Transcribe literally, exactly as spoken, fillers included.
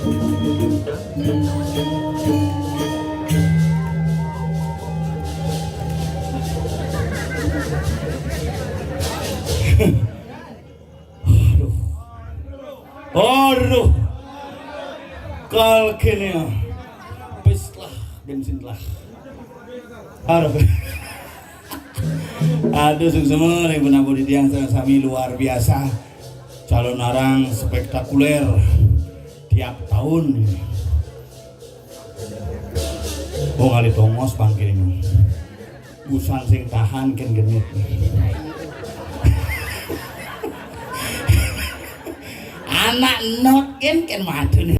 Aduh. Aduh. Kal kene. Pis lah, bensin lah. Aduh. Aduh, suksma ring penabuh titiang sareng sami, luar biasa. Calonarang spektakuler tiap tahun. Oh, ngalih tongos bangkene. Busan sing tahan kén genit. Anak not kén, kén madun.